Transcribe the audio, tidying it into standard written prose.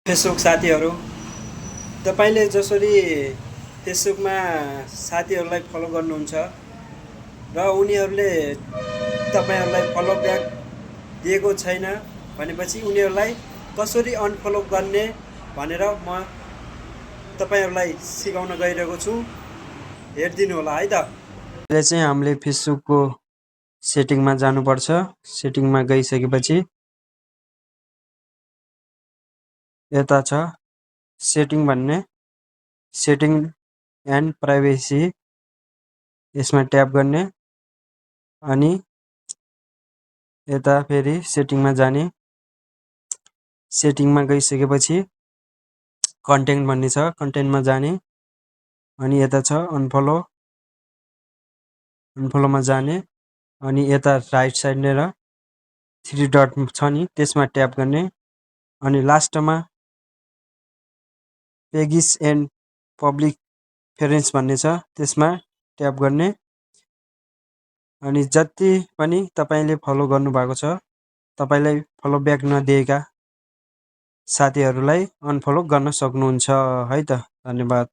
Facebook साथीहरू, तपाईँले जसरी फेसबुकमा साथीहरूलाई फलो गर्नुहुन्छ र उनीहरूले तपाईँहरूलाई फलो ब्याक दिएको छैन भनेपछि उनीहरूलाई कसरी अनफलो गर्ने भनेर म तपाईँहरूलाई सिकाउन गइरहेको छु। हेरिदिनु होला है त। अहिले चाहिँ हामीले फेसबुकको सेटिङमा जानुपर्छ। सेटिङमा गइसकेपछि यता छ सेटिङ भन्ने, सेटिङ एन्ड प्राइभेसी, यसमा ट्याप गर्ने अनि यता फेरि सेटिङमा जाने। सेटिङमा गइसकेपछि कन्टेन्ट भन्ने छ, कन्टेन्टमा जाने अनि यता छ अनफलोमा जाने अनि यता राइट साइडनेर 3 डट छ नि त्यसमा ट्याप गर्ने अनि लास्टमा पेजिस एन्ड पब्लिक प्रेफरेन्स भन्ने छ त्यसमा ट्याप गर्ने अनि जति पनि तपाईँले फलो गर्नुभएको छ तपाईँलाई फलो ब्याक नदिएका साथीहरूलाई अनफलो गर्न सक्नुहुन्छ है त। धन्यवाद।